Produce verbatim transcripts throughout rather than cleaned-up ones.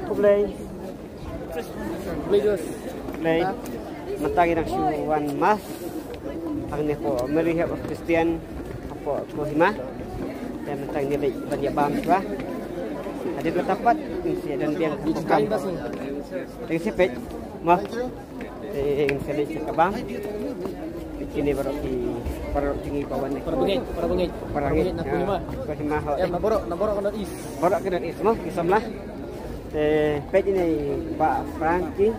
Khublei. Khublei. Mynta ngi dang shu wan mass hangne hapoh Mary Help of Christian hapoh Kohima. Te mynta ngi leit ban ïa bam shuwa. Hadien kata pat ngin sa ïa don biang hapoh kam. Te ngin sa peit mo. Te ngin sa leit sha ka bam. Kine baroh ki, baroh jong ngi ba wan. Para bangeit, para bangeit. Para bangeit na Kohima. Kohima ho. Em, na baroh, na baroh ka North East. Baroh ka North East mo, ki samla. Te peit ine i Bah Frankie.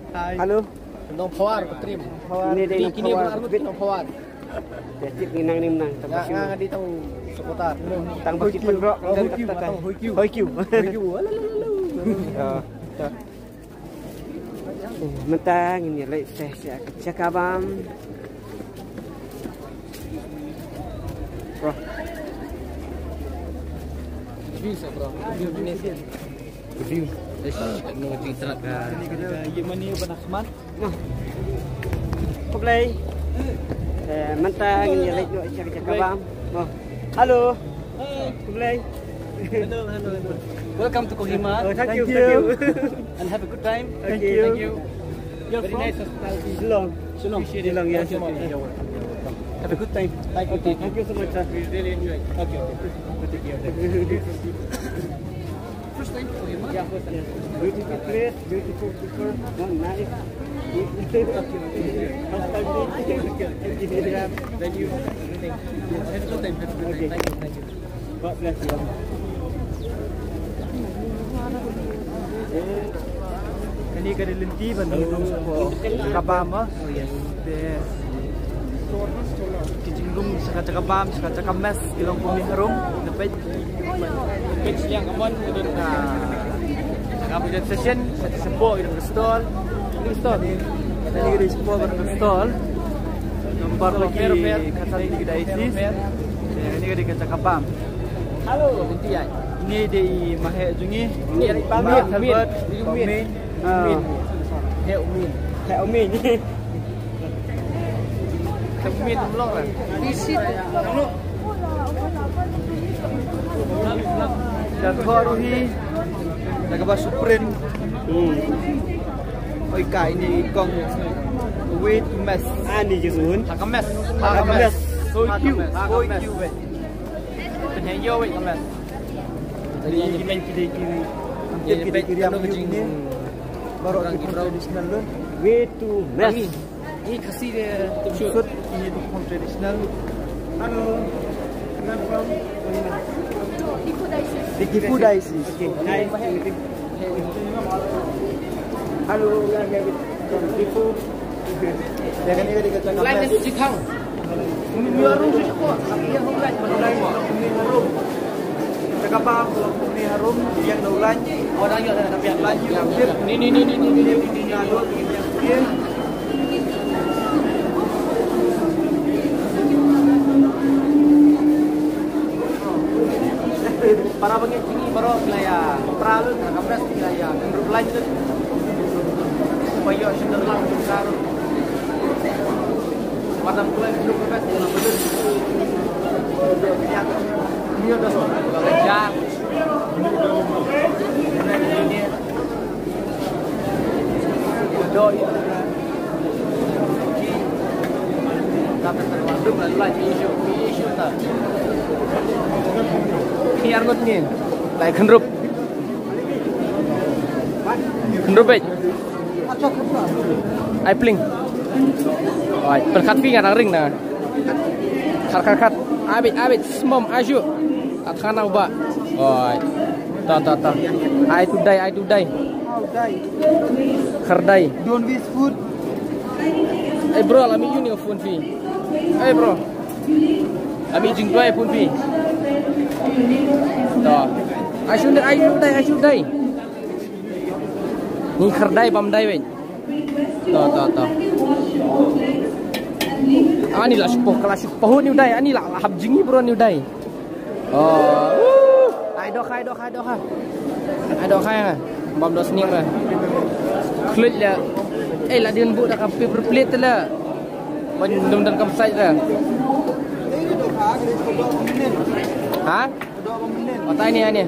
Hai. Hello. Nongphawar ka trim. Ine dei Nongphawar. Nongphawar. Te tip ngi nang nim nang. Nga, nga dei tang supporter. Tang ba ki pynrok. Hoi kiew, tang hoi kiew. Hoi kiew. Hoi kiew. Alah, alah, alah. Mynta ngin ïa leit sha ka jaka bam. Bro. Review sa, bro. Review ni. Review. Ish, no jingtrak ka. Ye mani ba nak smat. Khublei. Eh, mynta ngin ïa leit noh sha ka jaka bam. Hello. Khublei. Hello, hello, hello. Welcome to Kohima. Oh, thank you, thank you. And have a good time. Thank you. Thank you. You're from? Very nice hospitality. Shillong. Shillong. Shillong, yes. You're welcome. Have a good time. Thank you. Okay, thank you so much, sir. We really enjoy. Okay, okay. We'll take care of that. First time for him, huh? Yeah, first time. Beautiful place, beautiful people, no, nice. Venue, everything. Have a good time, have a good time. Okay. Thank you, thank you. God bless you. Kane ka dei lynti ban ïa dong sha ka bam, ah. Oh, yes. Te ki jingrung sha ka jaka bam, sha ka jaka mess, ki long kumne harum. Te peit. Peit sha ka mon, ka don ka, ka budget session, sha ka shapoh, ka don ka stall. Ka don ka stall. Kane ka dei shapoh, ka don ka stall. Nambar lagi, ka san lagi diocese. Kane ka dei ka jaka bam. Hello, India. Ini dei i maheh jong ngi. Min, Min, Min. Min. Ah. Min. Heh Min. Heh Min. Heh Min long lah. Isi. Ïa ka ruh hi da kaba shu print. Hmm. Oi ka ini kong way to mess. Ani jisun. Ha ka mess. Ha ka mess. Hoi kiew. Hoi kiew. Pynheh ïew wei ka mess. Ki dei ki, ki dei ki, ki dei ki riam ki jing ni. Baroh ki traditional lun. Way to mess. Ki Khasi de sut, ki dei traditional. Hello. Where from? The Gifu Diocese. Okay, nice. Hello, we are here with Line ni ka jaka mess. Ni harum shisha ko. Ni harum line, line ni harum. Jaka ba ko ni harum, ïa na line. Oh, dah ïa dah dah. Line ni harum. Ni ni ni ni ni ni ni. Para bangeit jong ngi baroh ki la ïa pra lut, ka best ki la ïa kynrup line lut. Ba ïoh shu dang lang jong ka ruh. Ba dang pynlait kynrup ka best ki la pynlut. Ïa ka ïa ka ja. Ni arngut ni. Lai kynrup. Kynrup bej. Ai pling. Ai, pyrkhat phi nga dang ring na. Khat, khat, khat. Abit, abit, smom, aju. At khanau ba. Oi. Ta, ta, ta. Ai tu dai, ai tu dai. Khyrdai. Don't waste food. Hey bro, la mih ïa u phone phi. Hey bro. La mih jingduwai phone phi. Ta. Ai shu dai, ai shu dai, ai shu dai. Ni khyrdai bam dai wei. To, to, to. Ani la shu poh, la shu poh ni u dai, ani la, la hap jingim bro ni u dai. Oh. Ai doh, ai doh, ai doh. Ai doh, ai. Bam doh sning la. Khluit la. Eh, la dien bu da ka paper plate la. Ban dum dan kam sai la. Ha? Matai ni ani.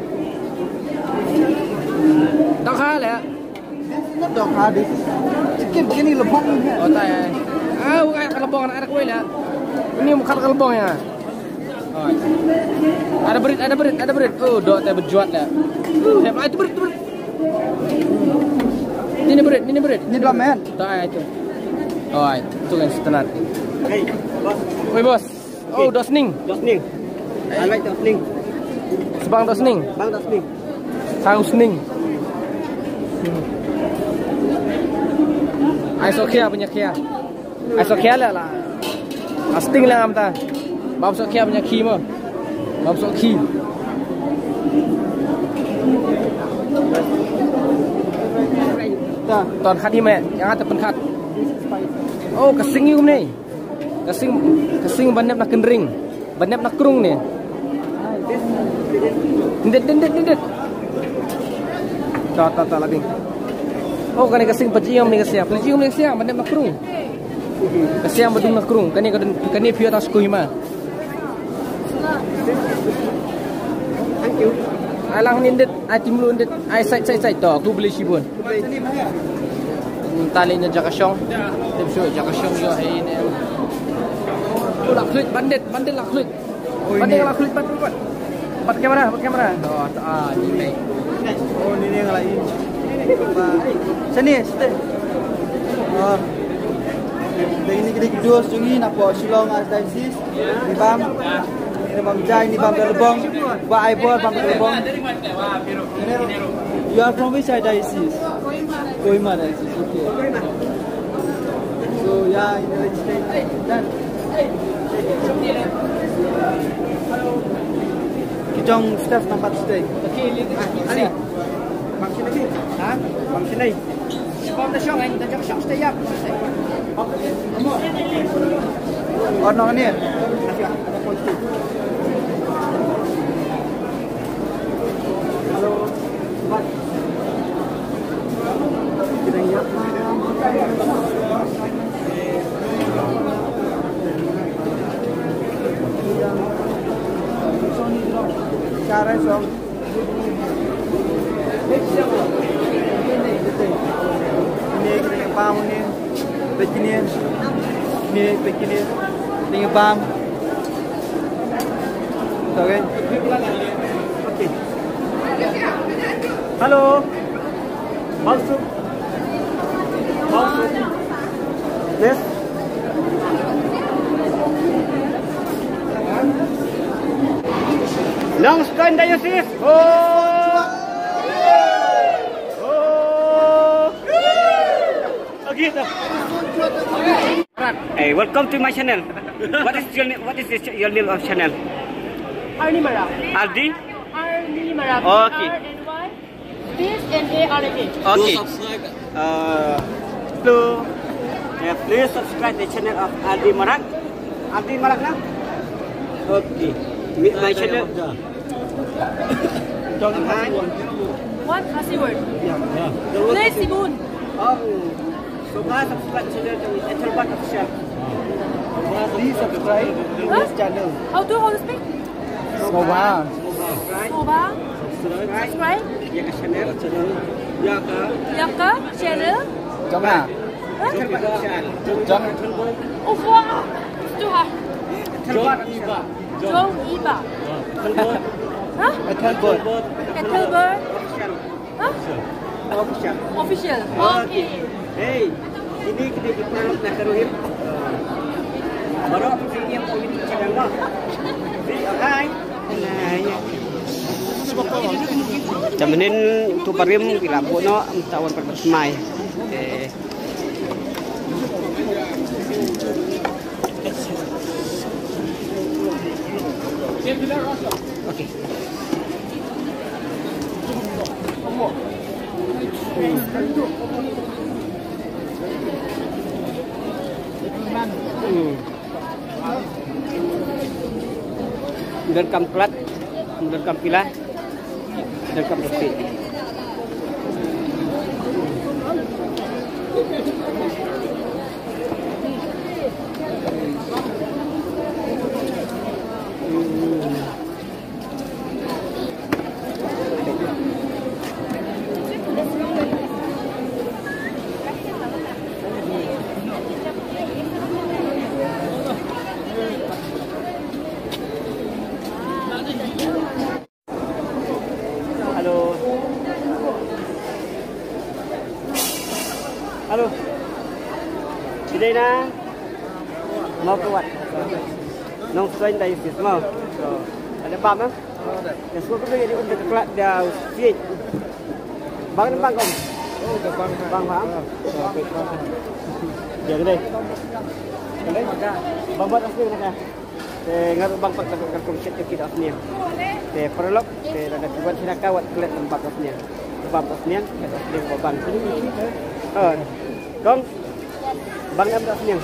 Ah, la. This is not dog, ah, this is chicken, chicken in the bone. Oh, ta, ya. Ah, u ka ka lebong, anak, anak, wei, la. Ini bukan ka lebong, ya. Oh. Ada berit, ada berit, ada berit. Oh, dok, ta berjuat, la. Eh, itu berit, itu berit. Ini berit, ini berit. Ini dua men. Ta, ya, itu. Oh, itu kan setenar. Hey, bos. Wei, bos. Oh, dosning. Dosning. I like dosning. Sebang dosning. Bang dosning. Sang sning. Ai so khia punya khia. Ai so khia la la. Asting la amta. Bam so khia punya khi mo. Bam so khi. Ta. Ton khat hi me, yang ata pen khat. Oh, ka sing yu ne. Ka sing, ka sing ba nep na kynring. Ba nep na krung ne. Ndit, ndit, ndit, ndit. Ta, ta, ta, la ding. Oh, kane ka sing pajiyong ne ka sia. Pajiyong ne ka sia, ba nep na krung. Ka sia ba dung na krung. Kane ka dun, kane pure ta skui ma. Thank you. Ai lang ni ndit, ai tim lu ndit, ai sait, sait, sait. To, ku beli shibun. Tali nya jaka shong. Tim shu jaka shong yo hai ne. Tu la khuid bandit, bandit la khuid. Bandit la khuid, pat, pat. Pat kamera, pat kamera. Oh, ah, ni ni. Oh, ni ni ngalai. Sini, sini. Oh. Ini kita dos jong ngi na po Shillong Archdiocese. Ni bam. Ni bam jai, ni bam da lebong. Ba ai bor bam da lebong. You are from which diocese? Kohima diocese, okay. So, yeah, in the legislature. Done. Ki jong staff nampak stay. Ali. Bang sini lagi. Ha? Bang sini. Bang dah syok, eh, dah syok, syok, stay up. Ono ni. Cara song. Ni kena pam ni. Begini. Ni begini. Ni pam. Okay. Okay. Hello. Bangsu. Bangsu. Yes. Nongstoiñ Diocese. Oh. Oh. Okay, dah. Hey, welcome to my channel. What is your name? What is your, your name of channel? Arni Marak. Ardi? Arni Marak. Okay. A R N Y. Space M A R A K. Okay. Uh, hello. Yeah, please subscribe the channel of Ardi Marak. Ardi Marak na? Okay. My channel. What Khasi word? Yeah. Play Sibun. Oh. So, guys, subscribe channel to Ethelbert Official. Please subscribe to this channel. How to, how to speak? Sngewbha. Sngewbha. Subscribe. Ïa ka channel. Ïa ka. Ïa ka channel. Jong nga. Hah? Jong. Oh, wah. It's too hard. Jong Iba. Jong Iba. Hah? Ethelbert. Ethelbert. Hah? Official. Official. Okay. Hey, ini kita di Pranok na Karuhim. Baru aku sini yang politik channel lah. Hi. Jam ini tu parim kita buat no, minta wan pertama. Eh. Okay. Hmm. Dah kam kelat, dah kam pila. Dekat besi. Dei na Mawkyrwat. Nongstoiñ da Yesus mo. So, ada bam ah. Ya, semua kita jadi untuk kelak dia usiej. Bang, bang kom. Bang, bang. Dia gede. Bang buat asli nak. Te nga ruh bang pat ka ruh ka ruh shet ka ki da sniang. Te paralok te da da ki wan sina ka wat klet lem bak da sniang. Bak da sniang ka da sniang ba bang. Oh. Kong. Bang em da sniang.